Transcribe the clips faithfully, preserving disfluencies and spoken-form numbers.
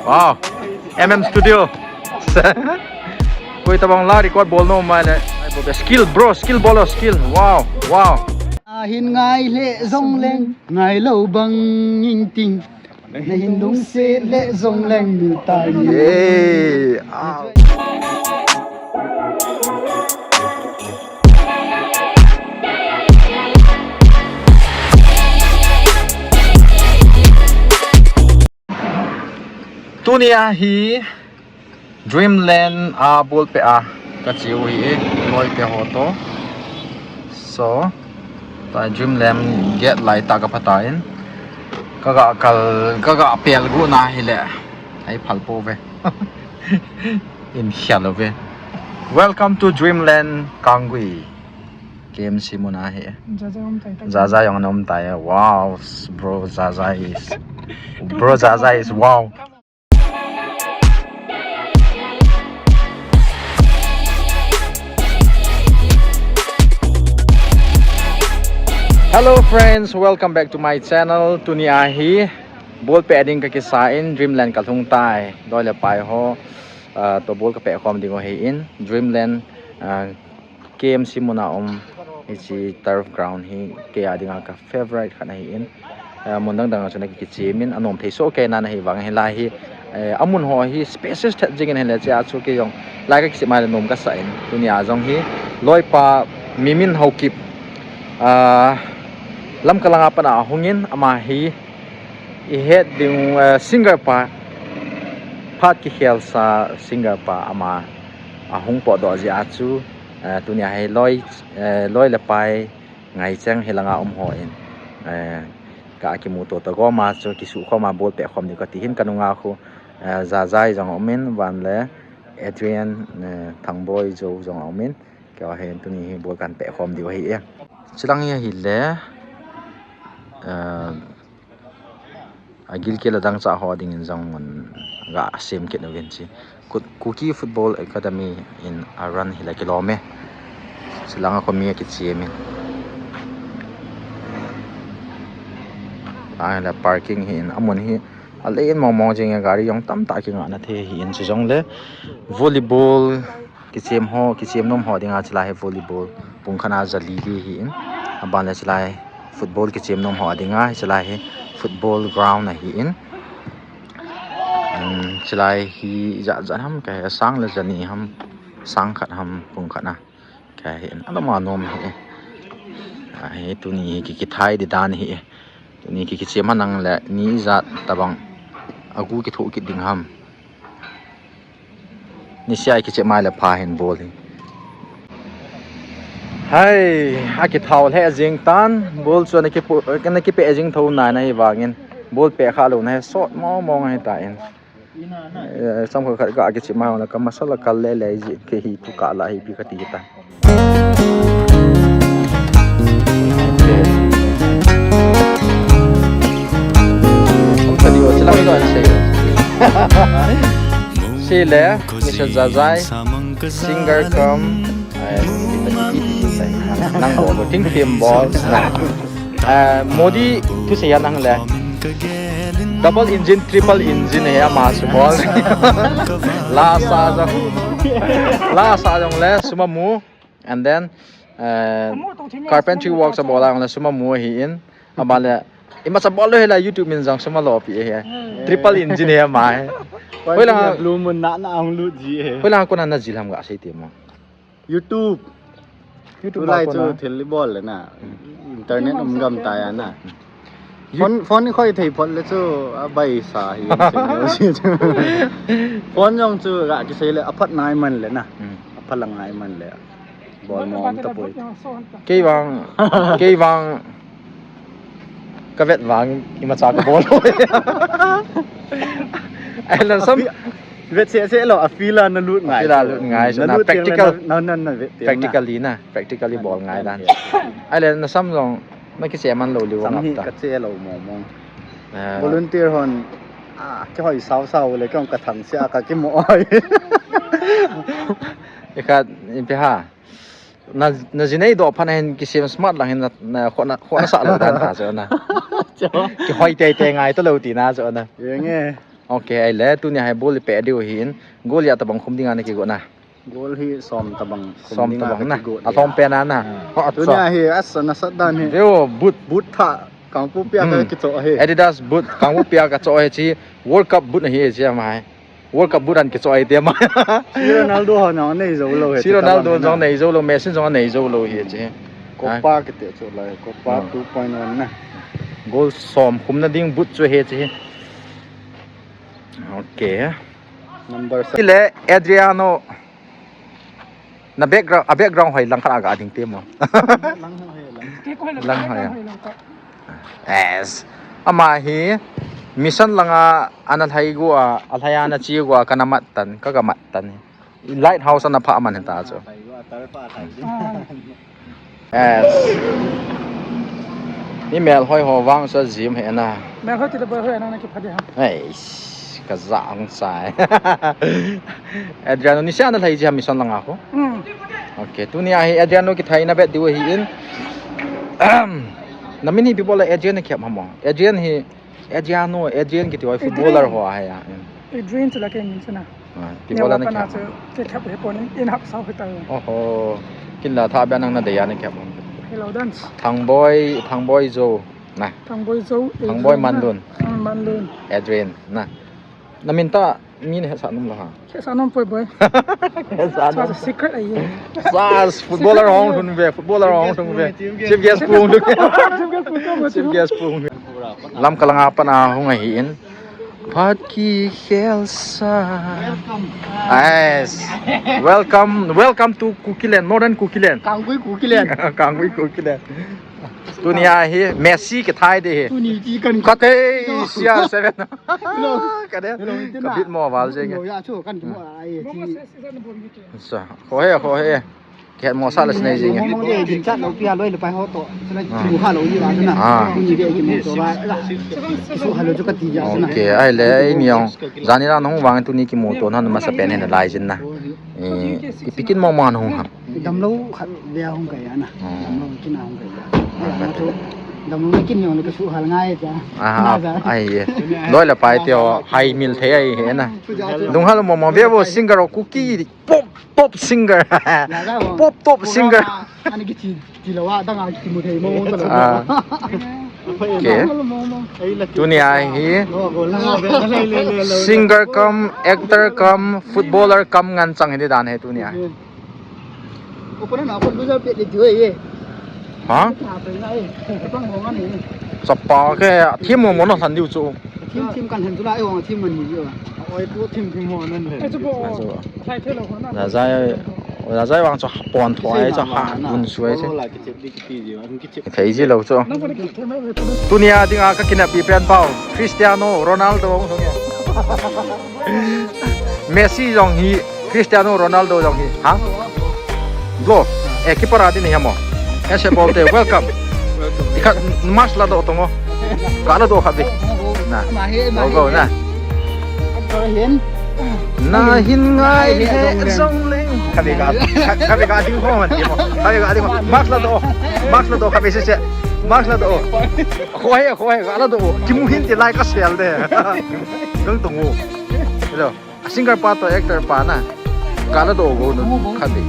Wow. M M Studio. Koi tabang la record bol nom mai le. Skill, bro, skill bol, skill. Wow, wow. Ahin ngai le jong leng, ngai lo bang ing ting. Nahin lungset le jong leng ni tai. Yay. Ah. Tunia hi Dreamland a ball pet a kache u hi e, loi pet ho toh. So, tua Dreamland gate lai tah kapha tan. Kaga kal, kaga pel gu na hile. Ai phal pouve. In hial uve. Welcome to Dreamland Kangui. K M C mun ahi. Jaja jong ana um tai. Wow, bro, Jaja is, bro, Jaja is wow. Hello friends, welcome back to my channel. Tunia hi ball pet ding kakisa in Dreamland kalhung tai. Loi le pai ho, ah, toh ball kapet khom ding u ahin Dreamland, ah, K M C mun a um, hiche turf ground hi kei a dinga ka favorite khat ahin. Eh, mun dang dang a chu na kichem in, anom thei soh kei na ahi vang hilai hi, eh, amun ho hi spacious thet jing in hile chea chu kei jong lai ka kichem a le nom kasa in. Tunia jong hi loipa Mimin Haokip, ah, Lamka langa pat a ahung in, ama hi i het ding, eh, singer pa, phat kikhel sa singer pa ama ahung potdoh jeh a chu, eh, tunia hi loi, eh, loi le pai ngai cheng hi langa um ho in, eh, ka kimuto to gom a chu kisuh khom a ball pet khom ding kati hin ka nunga khu, eh, Jajai jong um in, van le Adrian, eh, Thangboi Jo jong um in, kei a hin tuni hi ball kan pet khom diu ahi e. Chilang hi ahile, eh, agilkel a dangchah ho dingin jong mun ga sem kit uvin chi. Kut-, Kuki Football Academy in a run hile kilom e. Chilang a khomi a kichem in. Ahile parking hi in amun hi alen mong mong jing e, gari jong tamtah kinga na thei hi in, chujongle volleyball kichem ho, kichem nom ho dinga chulai hi volleyball pung khat a ja li li hi in. Aban le chulai football kichem nom ho dinga, chulai hi football ground ahi in. Um, chulai hi ijat jat ham kahe, sang le ja ni ham, sang khat ham, pung khat a kahe in. Anom anom hi e. Ahi tuni hi ki, kithai di dan hi e. Tuni ki, kichem a nang le ni ijat tabang agu kithoh kit ding ham. Nisea kichem a le pha hin ball hi. Hai, akithau lheh jing tan, ball chu ana kipu-, ana kipeh jing tho nai na hi vangin, ball pet kha lou na hi sot mong mong ahi tan. Eh, sam khat khat ga kichem a le ka masala kal le le ji ke hi tu ka la hi pi kati ta. Chule, Mister Jajai, singer cum, eh, nang bol, ting tim bol, na. Eh, Modi, thusei a nang le. Double engine, triple engine hi ama subol. Lasa jong. Lasa jong le, sum amu. And then, eh, carpentry works abol a jong le sum amu ahi in. Ama le, imacha bol lou hile YouTube min jong sum alo pi ahi. Triple engine hi ama hi. Hoilang blue moon na na ang lut ji ahi. Hoilang kona na jil ham ga sei ti mo. YouTube. YouTube tulai chu thil ibol le na. Hmm. Internet um gam tai a na. Hmm. Phone, phone i khoi thei phot le chu abai sa hi. Phone jong chu ga kisei le aphat ngai man le na. Hmm. Aphat la ngai man le. Bol mong tapoi. Kei vang, kei vang. Ka vet vang imacha ka bol. Ai la sam. Vet se se lo, a field a na lut ngai. A field a lut ngai, so na lut practical, na, na, na vet practically na, practically bol ngai dan. Ai la na sam jong na kichem man lou liu. Sam hi ka che lou mong mong. Ah. Volunteer hon, ah, kihoi sao sao le, kong ka thang sia ka kimo oi. Ikhat in pe ha. Na, na jinei doh phat na hin kisem smart lang hin na, na kho na, kho na sa lou dan ta chu na. Kihoi tei tei ngai ta lou ti na chu na. Yeng e. Okay, ahile, tunia hi ball ipe diu ahin, goal ijat tabang khum dinga nakigot na? Goal hi som tabang khum dinga kakigot na. Som tabang na. Alhom pen a na. Ah. Oh, acha. Tunia hi asa nasat dan hi. Veo, boot. Boot thah, Kangpokpi a kakichoh ahi. Adidas boot, Kangpokpi a kachoh ahi chi, World Cup boot ahi chi ama hi. World Cup boot an kichoh ahi ti ama. Chi Ronaldo ho nang nei jou lou hi. Chi Ronaldo jong nei jou lou, Messi jong nei jou lou hi chi. Copa kiti chu lai, Copa two point one na. Goal som khumna ding boot chu ahi chi. Okay. Number seven. Chule Adriano. Na background, a background hoi lang khat a ga ding te mo. Lang hoi. Yes. Ama hi mission langa ana lhai go a, alhai ana chi go a, kana mat tan, kaga mat tan. Lighthouse ana pha man ta chu. Yes. Ni mel hoi ho vang sa jim he na. Mel hoi ti le boi hoi ana na kipha de ha. Eish, kaja ang sai. Adriano, nisa ana lhai ji ha mission langa ko. Hmm. Okay, tunia hi Adriano kithai na bet diu ahin. Na min hi people Adrian khem hamo. Adrian hi Adriano, Adrian kiti hoi footballer ho ahi a. Adrian chu la kei min chu na. Ah, ti bola na kya? Chu ke khap he pon in hap sao he tai. Oho. Kin la tha bia nang na de ya na kya pon. Hello dance. Thangboi, Thangboi Zo. Na. Thangboi Zo. Thangboi Adrian na. Manlun. Ah, Manlun. Adrian na. Na min ta min he sa num la ha. He sa num poi boi. He sa num. Sa secret ahi. Sa footballer hong thun ve, footballer hong thun ve. Chief guest pu hong thun. Chief guest pu hong thun. Lamka langa pat a hung ahin. Phat kikhel sa. Yes. Welcome, welcome to Kukiland, modern Kukiland. Kangpui Kukiland. Kangpui Kukiland. Tunia hi Messi kithai de hi. Tuni ti kan. Kate C R seven. Hello. Kade. Hello, tina. Ka bit mo val jeng. Hello, ya chu kan mo ai ti. Sa. Ko he, ko he. Khet mo sa la sinai jing. Mo mo de din chat lo pia loi le pai ho to. Sila kimu kha lo ji ba na. Ah. Ni de kimu to ba. Kisu halo chu kati ja na. Okay, ahile, eini jong. Jani la nahung vang tuni kimu to na masa pen he na lai jin na. Eh, ipi kin mo mo nahung ha. Damlo khat ve hung kai ana. Hmm. Damlo kin hung kai. Ah, ma to. Damlo kin jong le kisu hal ngai ja. Ah, ai ye. Loi le pai te ho, hai mil thei ai he na. Dung hal mo mo ve bo singer o Kuki. Pop, pop singer. Pop, pop singer. Ani kichi, ti lo wa, dang a kimu thei mo, ta lo. Ah. Okay. Tunia hi singer cum, actor cum, footballer cum ngan chang hi dan hi tunia. Open na, open loser pe le tu ye. Ha? Chapa ke, team mo mo na san diu chu. Team, team kan han tu la, ai wang team man ni yo. Oi, tu team, team mo nan le. Ai chu bo. Ai chu bo. Thai thei lo ho na. Na zai, na zai wang chu pon tho ai chu ha, bun suai chu. Thei ji lo chu. Tunia dinga ka kinep pi pen pau. Cristiano Ronaldo hung song ye. Messi jong hi, Cristiano Ronaldo jong hi. Ha? Bro, eh, keeper a din hi mo. Ese bolte, welcome. Ikha mask la do tongo. Ka la do kha bi. Na. Go, go, na. Na hin ngai le jong leng. Khabe ka, khabe ka ding ho man ti mo. Khabe ka ding ho. Mask la do. Mask la do khabe se se. Mask la do. Khoi, khoi, ka la do. Kimu hin ti lai ka sel de. Dong tongo. Hello. A singer pa to actor pa na. Ka la do go no. Khabe.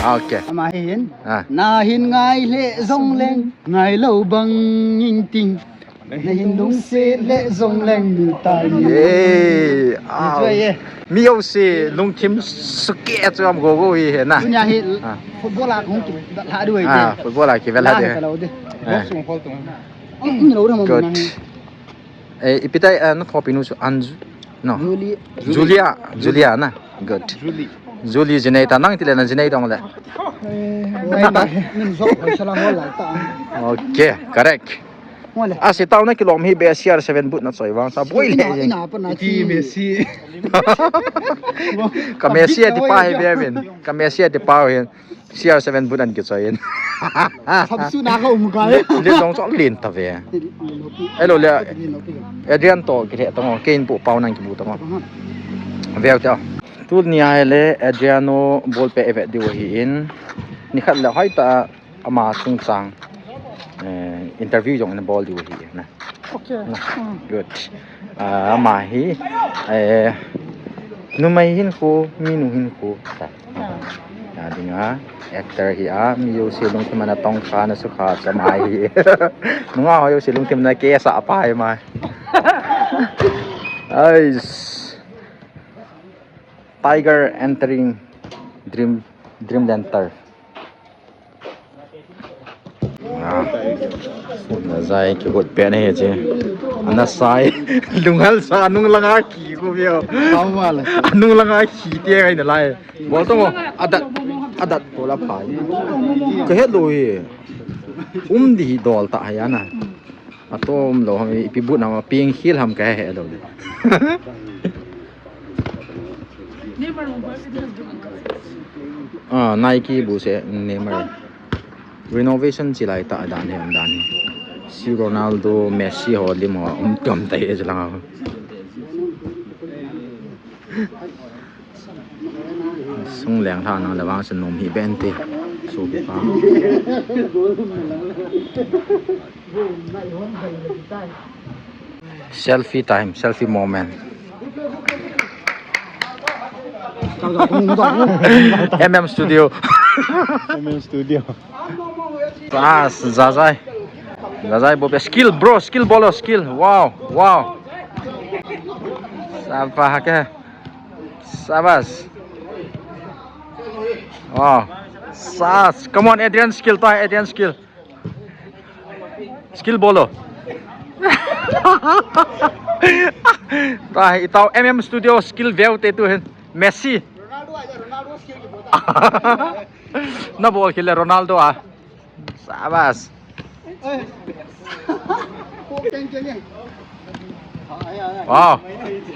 Ah, okay. Ama hin. Ah. Na hin ngai le jong leng. Ngai lo bang ing ting. Na hin lungset le jong leng ni ta ni. Ye, au. Mi jouse lungthim suke chu am go go hi he na. Tunia hi football a hung ki la du. Ah, football a ki ve la de. Good. Eh, ipi tai, eh, na thopi nu chu Anju. No. Julia. Julia, Julia na. Good. Julie jinei ta nang ti le na jinei dong le. Okay, correct. Ase tau na kilom hi be C R seven boot na choi vang sa boi le. Ina pa na ti Messi. Ka Messi ati pa hi be min. Ka Messi ati pa hin. C R seven boot an kichoi in. Sabsu na ka um kai. Le dong chok lin ta ve. Hello le. Adrian to kile tongo. Kein pu pau nang kibu tongo. Veu te. Tunia hi le Adriano ball pe eve diu ahin. Nikhat le hoi ta ama chungchang. Eh, interview jong na bol diu hi na. Okay. Na. Hmm. Good. Ah, ama hi, eh, numei hinkho, minu hinkho. Ah. Ya dinga actor hi a, mi jouse lungthim ana tongkha, ana sukha chu ama hi. Nungah ho jouse lungthim ana kesa pa hi ama. Ais. Tiger entering dream, Dreamland turf. Ah. Zazai kihut pen ahi che. Ana sai. Lunghel sa, anung langa khi khu veo. Sao ma le. Anung langa khi te ngai nalai. Bol tong o. Adat. Adat bol a phai. Ka het lou hi. Um di hi dol ta hai ana. Atom lou ham, ipi but na ma ping hil ham ka he lou le. Ah, Nike bu se Neymar. Renovation chi lai ta dan he dan he. Si Ronaldo, Messi ho lim ho um tom ta he lang. Sung leng tha nang le vang se nom hi ben te. Su ki pa. Selfie time, selfie moment. M M Studio. M M Studio. Pas, Zazai. Zazai bol pe skill, bro, skill bolo, skill. Wow, wow. Sapa ke. Sabas. Wow. Sas. Come on, Adrian skill, to Adrian skill. Skill bolo. Ta itao M M Studio skill veu te tu hin. Messi. Na bol khel le Ronaldo a. Sabas. Wow.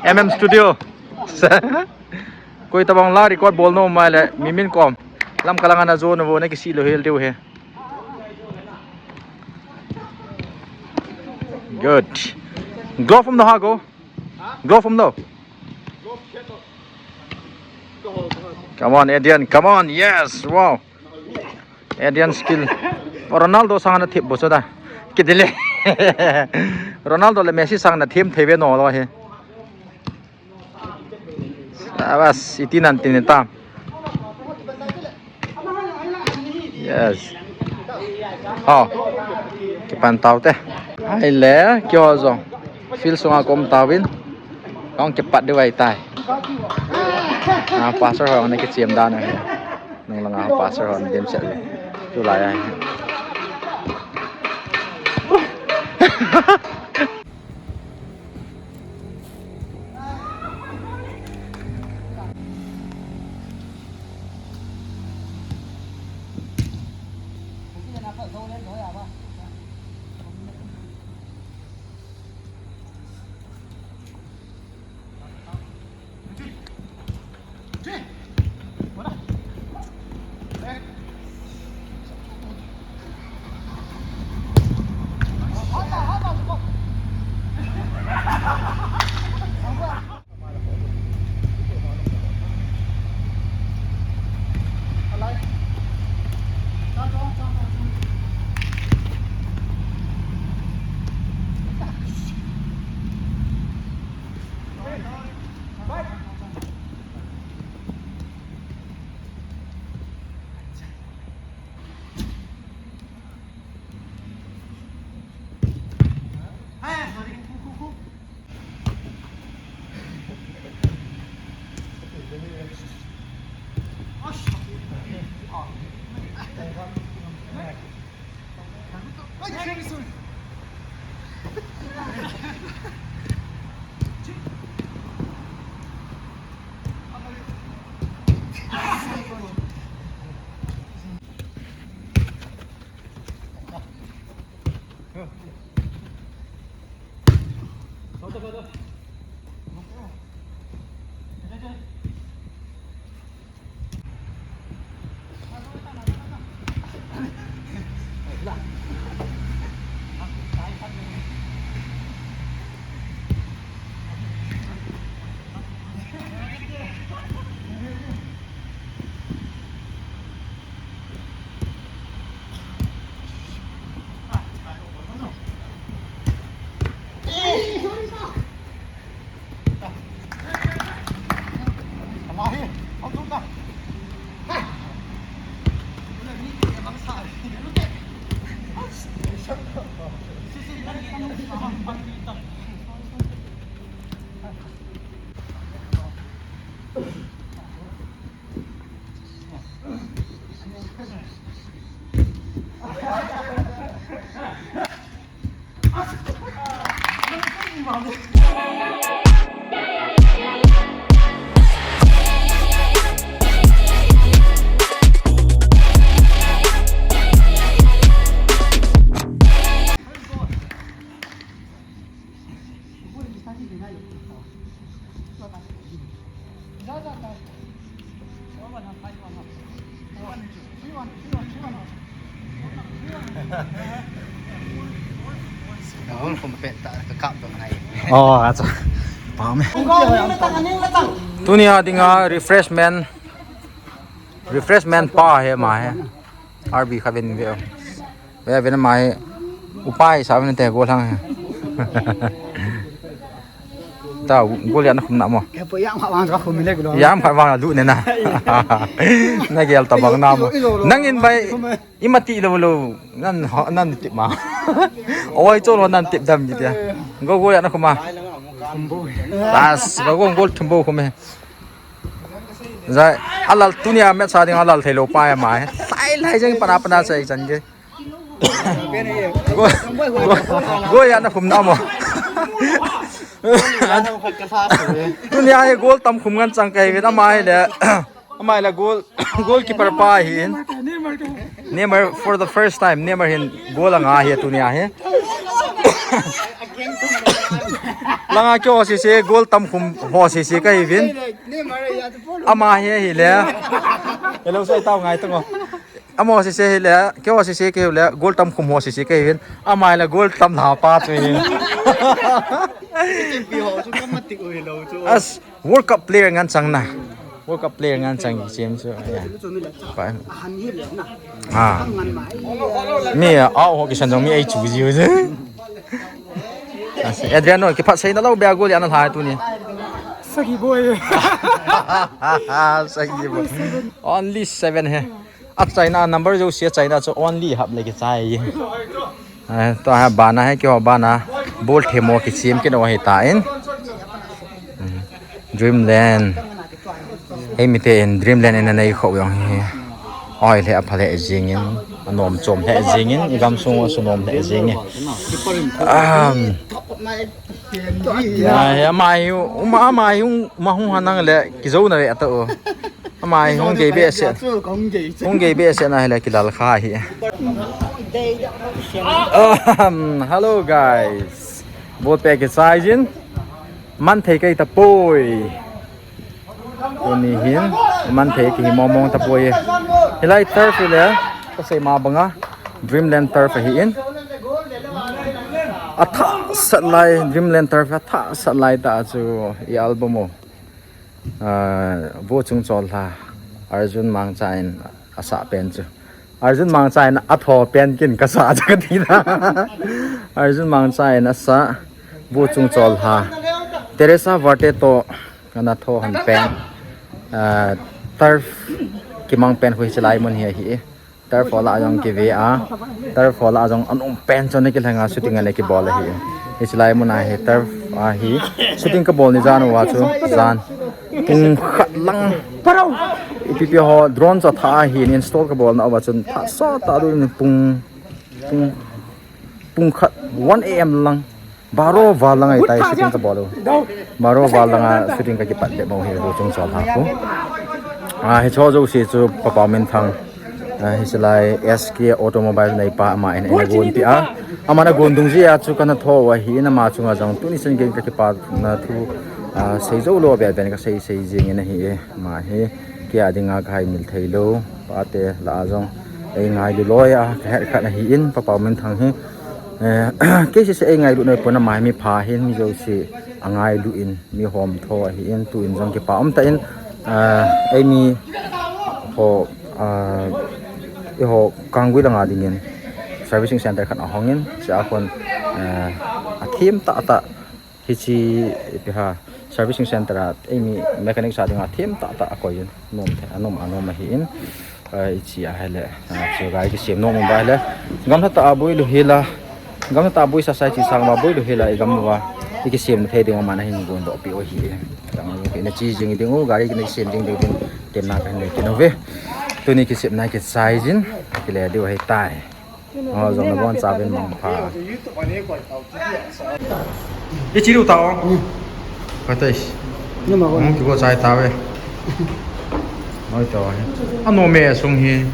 M M Studio. Koi tabang la record bol nom mai le mi min kom. Lam kalang ana jo no vo na kisi lo hel deu he. Good. Glove um no ha go. Glove um no. Come on, Adrian. Come on. Yes. Wow. Adrian skill. Ronaldo sang ana thip bo so da. Kidile. Ronaldo le Messi sang ana thim thei ve no lo he. Sabas, iti nan tin ta. Yes. Ho. Kipan tau te. Ai le, kyo zo. Field sunga kom tauvin. Kong kipat deu ai tai. Ah, pastor ho na kichem dan. Nung langa pastor ho dim set. Tu lai ai. Oh, acha. Pame. Tunia dinga refreshment. Refreshment pa he ma he. R B kha ven ve. Ve ve ma he. Upai sa ven te golang he. Ta goal ya na khum na mo. Yam kha vang la lu ne na. Na gel ta bang na mo. Nang in bai. Ima ti lo lo, nan, nan tip ma. Oi, cholo nan tip dam ji tia. Go, go ya na khuma. Bas, go, go, go thumbo khume. Zai, alal tunia match sa ding alal thei lo pa ya ma. Lai, lai jeng pana, pana sai chan ge. Go, go, go ya na khum na mo. Tunia he goal tam khum ngan chang kai ve na ma he le. Amai la goal, goalkeeper pa hi in. Neymar for the first time. Neymar hin goal anga hi tunia hi. Langa kyo sisi goal tam khum ho sisi ka hi vin. Ama hi hi le. Hello, sai tau ngai tango. Amo sisi hi le, kyo sisi ka hi le, goal tam khum ho sisi ka hi vin. Amai la goal tam na pa tu hi. Pi ho chu ka matik u hi lo chu. As World Cup player ngan chang na. World Cup player ngan chang ki chem chu. Ya. Pa. Ah. Mi a, a ho ki san jong mi ai chu ji u. Adriano, ki phat sei na lo bia goal ya na thai tu ni. Sagi boy. Sagi boy. Only seven he. A China number jo sia China chu only hap le ki chai. Eh, to ha bana he kyo bana bol themo ki sim ki no he ta in. Hmm. Dreamland. He mi te in Dreamland in nei kho yong he. Oi le a phale jing in, anom chom le jing in, i gam sung su nom le jing in. Um, ya, ya, mai, uma, mai, um, ma hung hanang le, ki zo na le ato. Amai hung gei behseh. Hung gei behseh na hile kilal kha hi. Um, hello guys. Bol pe ki chai jin. Man thei kai ta poi. Tuni hin. Man thei ki hi mong mong ta poi. Hilai turf hi le. Ka sei ma banga. Dreamland turf hi in. A tha sat lai Dreamland turf a tha sat lai ta chu i album o. Ah, Vo Chung Chol Lha, Arjun Mangcha in a sa pen chu. Arjun Mangcha in a tho pen kin ka sa chu ka ti na. Arjun Mangcha in a sa, Vo Chung Chol Lha. Teresa Varte to kana tho han pen. Ah, turf kimang pen hui silai mun hi hi. Turf hol a jong ki ve a, turf hol a jong an um pen chun ki lhanga shooting a le ki bol ahi. Hichi lai mun a hi turf a hi shooting ka bol ni jan uva chu jan pung khat lang. Ipi pi ho drone chu tha a hi install ka bol na uva chun tha sa ta du pung pung pung khat one A M lang. Baro val langa itai shooting ka bol u. Baro val langa shooting ka kipat de mo hi Vo Chung Chol Lha khu. Ah, hi cho jo si chu Papa Minthang. Ah, hi silai S K Automobile nei pa ama in ena gon pi a. Ama na gon dung ji a chu kana tho wa hi na ma chunga jong tuni chan gen ka kipa na thu, ah, sei jo lo be ben ka sei sei jing in ahi e. Ma hi kia dinga ka hai mil thei lo. Pa te la jong ei ngai lu loi a ka het khat ahi in Papa Minthang hi. Eh, K C C a ngailut na pon a mai mi pha hin mi jouse a ngailut in mi hom tho ahi in tu in jong kipa um ta in, eh, ei mi ho, eh, i ho Kanggui langa ding in servicing center khat a hong in sia kon, eh, a thim ta ta Hichi ipi ha servicing center a ei mi mechanic sa dinga thim ta ta a koi in nom the a nom a nom ahi in, eh, hichi a hele, eh, chu gari kisem nom ba hele gamla ta a bui lu hila gamla ta a bui sa sai chi sang ba bui lu hila i gam wa i kisem thei ding ma na hin gon do pi o hi. Tang ki na chi jing ding u gari ki na kisem ding ding ding tem na kan le ki no ve. Tuni kisem na ki sai jin ki le deu hai tai. Oh, jong na bon cha ben mang pha. Ichi lu tao. Ka tai. Ni ma ko. Mo ki ko chai ta ve. Noi to. Ano me sung hi.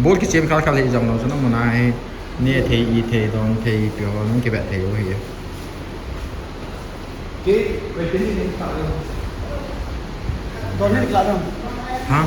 Bol ki chem khal khal hi jong lo, chuna muna hi. Ni thei i thei don thei pi ho nung ki bet thei u hi. Ki, wait, ni ni ta. Don ni ka don. Ha?